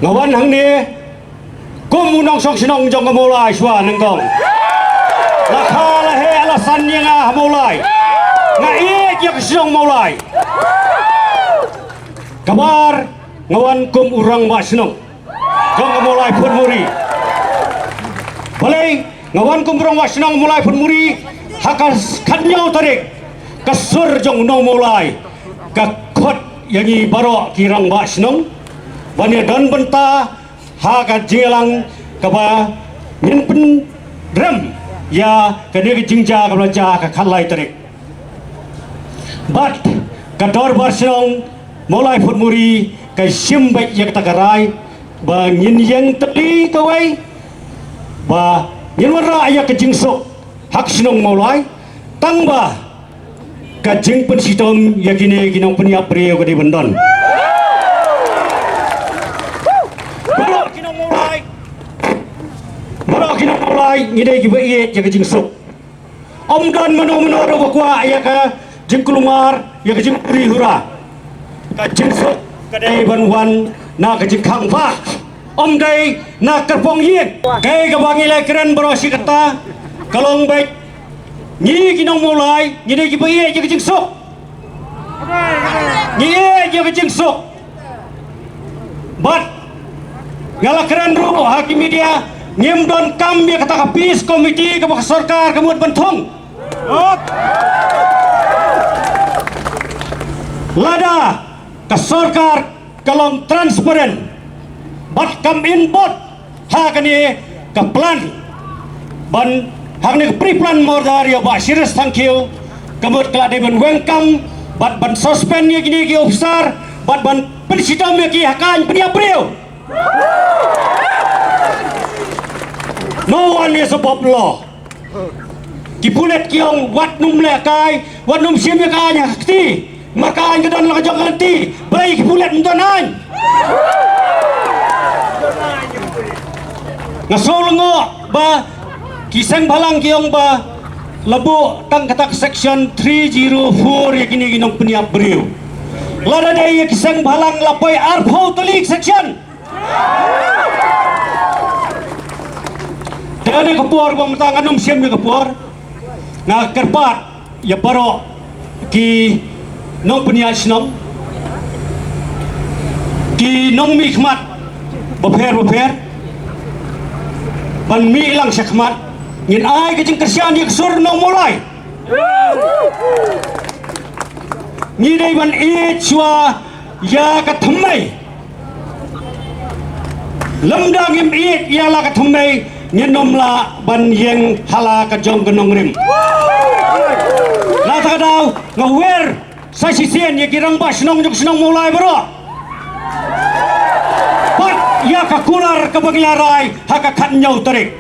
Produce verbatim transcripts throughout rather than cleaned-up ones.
Nga wan hangne kum u nongshong shnong jong ka Mawlai shuwa nyngkong. La kha la heh la san ïa nga ha Mawlai. Nga ïeit ïa ka shnong Mawlai. Kaba ar, nga wan kum u rangbah shnong jong ka Mawlai Phunmuri. Balei nga wan kum u rangbah shnong Mawlai Phunmuri? Ha ka khatñiew tarik, ka sur jong u nong Mawlai ka khot ïa ngi baroh ki rangbah shnong ban ïa don bynta ha ka jingïalang kaba ngin pynrem ïa kane ka jingjia kaba la jia ha ka khatlai tarik. Bad ka dorbar shnong Mawlai Phunmuri ka shim beit ïa kata ka rai ba ngin ïeng tylli kawei ba ngin wanrah ïa ka jingsuk ha ka shnong Mawlai, tang ba ka jingpynshitom ïa kine ki nongpynïap briew ka dei ban don. Baroh ki nong Mawlai, baroh ki nong Mawlai ngi dei kiba ïeit ïa ka jingsuk. Ym don mano mano ruh ba kwah ïa ka jingkulmar, ïa ka jingpuri hura. Ka jingsuk ka dei ban wan na ka jingkhang bah, ym dei na kyrpong ïing. Kaei kaba ngi la kren baroh shi katta ka long beit, ngi ki nong Mawlai ngi dei kiba ïeit ïa ka jingsuk. Ngi ïeit ïa ka jingsuk. Bad nga la kren ruh ha ki media, ngim donkam ïa kata ka peace committee kaba ka sorkar ka mut ban thung. Lada ka sorkar ka long transparent bad kam involve ha kane ka plan ban, ha kane ka pre-plan murder ïa u Bah Shiris Thangkhiew, ka mut ka la dei ban weng kam bad ban suspend ïa kine ki officer bad ban pynshitom ïa ki ha ka aiñ pynïap briew. No one is above law. Ki pulit ki ong wat nym lehkai, wat nym shim ïa ka aiñ ha kti. Mar ka aiñ ka don la ka jong ka lynti, balei ki pulit ym don aiñ? Nga sngew lyngngoh ba ki seng bhalang ki ong ba la buh tang kata ka section three zero four ïa kine ki nongpynïap briew. Lada dei ïa ki seng bhalang la poi arphew tylli ki section. Te kane ka por ba mynta ngan ym shim ïa ka por, nga kyrpad ïa baroh ki nongpynïaid shnong, ki nongmihkhmat bapher bapher, ban mih lang shakhmat, ngin ai ka jingkyrshan ïa ka sur nong Mawlai. Ngi dei ban ïeit shuwa ïa ka thymmei. Lymda ngim ïeit ïa la ka thymmei, ngin ym lah ban ïeng ha la ka jong ka nongrim. Na kata ka daw nga wer sa shisien ïa ki rangbah shnong jong ka shnong Mawlai baroh. Pat ïa ka kular kaba ngi la rai ha ka khatñiew tarik.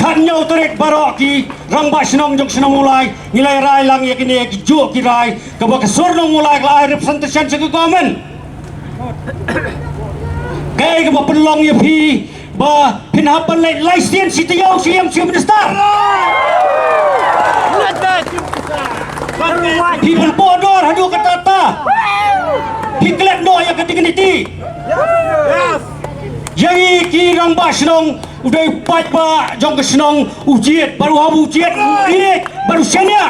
Khatñiew tarik baroh ki rangbah shnong jong ka shnong Mawlai ngi la rai lang ïa kine ki juh ki rai kaba ka sur nong Mawlai ka la ai representation sha ka government. Kaei kaba pynlong ïa phi ba phin hap ban leit lai sien shi taïew shi ïing shi minister? Phi pynpoh dor haduh katta katta. Phi klet noh ïa ka dignity. Ïa ngi ki rangbah shnong, u dei u paidbah jong ka shnong u jied bad u hap u jied, u ïeit bad u shaniah.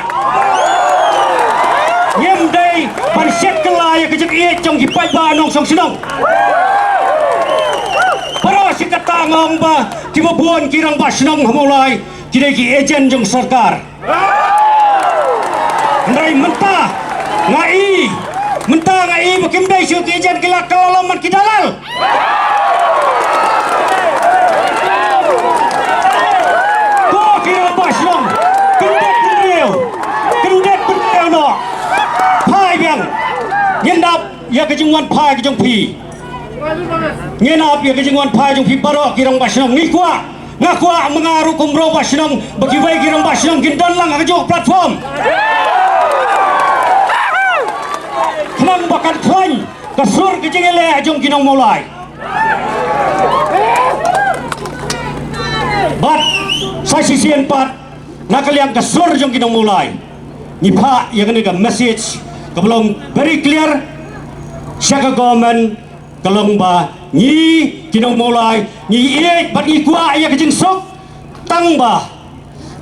Ngim dei ban shet kylla ïa ka jingïeit jong ki paidbah nongshong shnong. Nga ong ba kiba bun ki rangbah shnong ha Mawlai ki dei ki agent jong sorkar. Hynrei mynta nga i, mynta nga i ba kim dei shuh ki agent, ki la kylla lem man ki dalal. Ko ki rangbah shnong, kyndet kynriew, kyndet kynriew noh. Phai biang. Ngin ap ïa ka jingwan phai ka jong phi. Ngin ap ïa ka jingwan phai jong phi baroh ki rangbah shnong. Ngi kwah, nga kwah ma nga ruh kum rangbah shnong, ba kiwei ki rangbah shnong kin don lang ha ka jong platform. Khnang ba kan khlaiñ ka sur ka jingïaleh jong ki nong Mawlai. Bad sa shisien pat, na ka liang ka sur jong ki nong Mawlai, ngi phah ïa kane ka message kaba long very clear sha ka government, ka long ba ngi ki nong Mawlai ngi ïeit bad ngi kwah ïa ka jingsuk, tang ba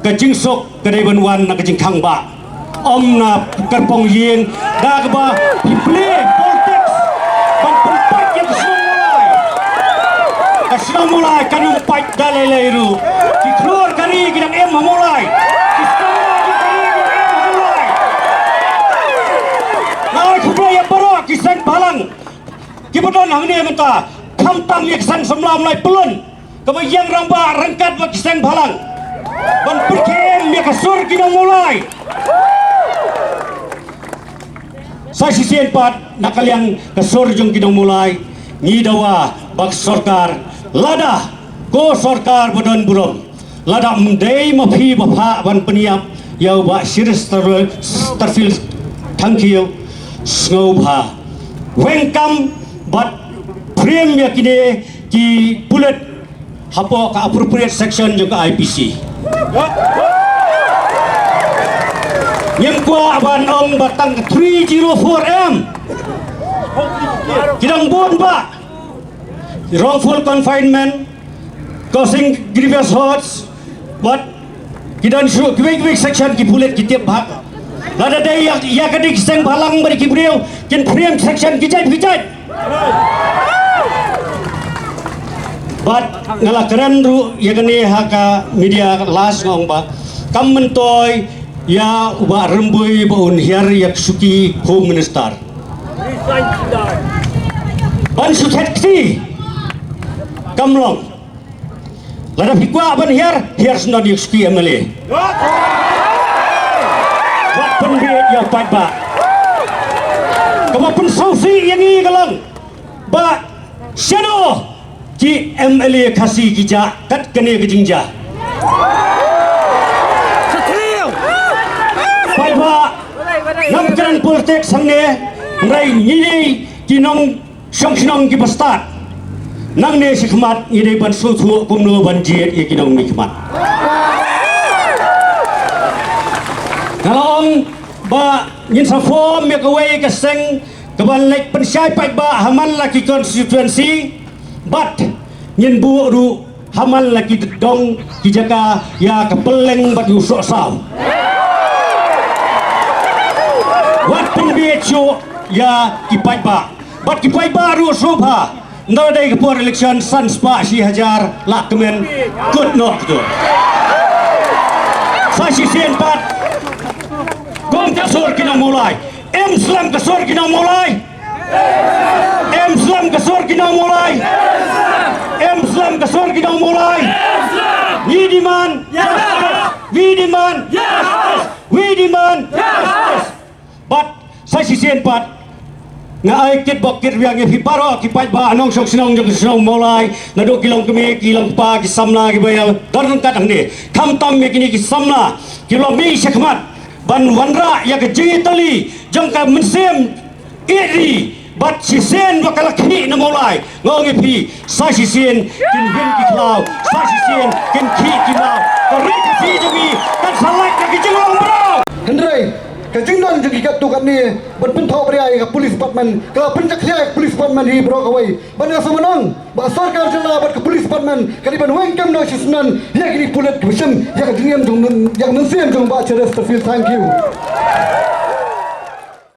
ka jingsuk ka dei ban wan na ka jingkhang ba, ym na kyrpong ïing, da kaba phi plie politics ban pynpait ïa ka shnong Mawlai. Ka shnong Mawlai kan ym pait da lei lei ruh. Ki khlur ka ri ki dang im ha Mawlai. Ki shnong Mawlai ki dang im ha Mawlai. Nga ai khublei ïa baroh ki seng bhalang kiba don hangne mynta, khamtam ïa ki seng samla Mawlai Pyllun, kaba ïeng rangbah ryngkat bad ki seng bhalang ban pyrkhat ïa ka sur ki nong Mawlai. Sa shisien pat, na ka liang ka sur jong ki nong Mawlai, ngi dawa ba ka sorkar, lada ko sorkar ba don burom, lada ym dei ma phi ba phah ban pynïap ïa u Bah Shri Starfield Thangkhiew, sngewbha weng kam bad frame ïa kine ki bullet hapoh ka appropriate section jong ka I P C. Ngim kwah ban ong ba tang three zero four M ki dang bun ba wrongful confinement, causing grievous hurts, bad ki don shuh kiwei kiwei section ki pulit ki tip bha. Lada dei ïa, ïa ka dei ki seng bhalang bad ki briew kin frame section ki jait ki jait. Bad nga la kren ruh ïa kane ha ka media last, nga ong ba kam myntoi ïa u Bah Rymbui ba un hiar ïa ka shuki Home Minister. Ban shu thet kti kam long. Lada phi kwah ban hiar, hiar shen don ïa u shuki M L A. Wat pynbeit ïa u paidbah. Kaba pynsngewsih ïa ngi ka long ba shadow ki M L A Khasi ki jah kat kane ka jingjia. Paidbah, ngam kren politics hangne, hynrei ngi dei ki nong shong shnong kiba stad. Nangne shakhmat ngi dei ban sngewthuh kumno ban jied ïa ki nongmihkhmat. Nga la ong ba ngin sa form ïa kawei ka seng kaban leit pynshai paidbah ha man la ki constituency, bad ngin buh ruh ha man la ki dong ki jaka ïa ka pylleng bad ïa u sohsaw. Wat pynbeit shuh ïa ki paidbah. Bad ki paidbah ruh sngewbha. Ynda dei ka por election san spah shi hajar lah kmen, kut noh kito. Sa shisien pat, kum ka sur ki nong Mawlai, em slem ka sur ki nong Mawlai. Em slem ka sur ki nong Mawlai. Em slem ka sur ki nong Mawlai. We demand justice. We demand justice. We demand justice. Bad sa shisien pat, nga ai kit bok kit riang ïa phi baroh ki paidbah nongshong shnong jong ka shnong Mawlai, naduh ki long kmie, ki long kpa, ki samla kiba ïa don ryngkat hangne, khamtam ïa kine ki samla ki long mih shakhmat ban wanrah ïa ka jingïatylli jong ka mynsiem ïeit ri. Bad shisien ba ka la khih na Mawlai, nga ong ïa phi, sa shisien kin win ki khlaw, sa shisien kin khih ki mlaw. Ka ri Khasi jong ngi kan sa lait na ki jinglong mraw. Hynrei ka jingdon jong ki katto katne ban pynthoh bria ïa ka police department, ka la pynjakhlia ïa ka police department hi baroh kawei. Bad nga sngewmyntoi ba sorkar jylla bad ka police department ka dei ban weng kam noh shisyndon ïa kine ki pulit kiba shim ïa ka jingim jong, ïa ka mynsiem jong Bah Cheristerfield Thangkhiew.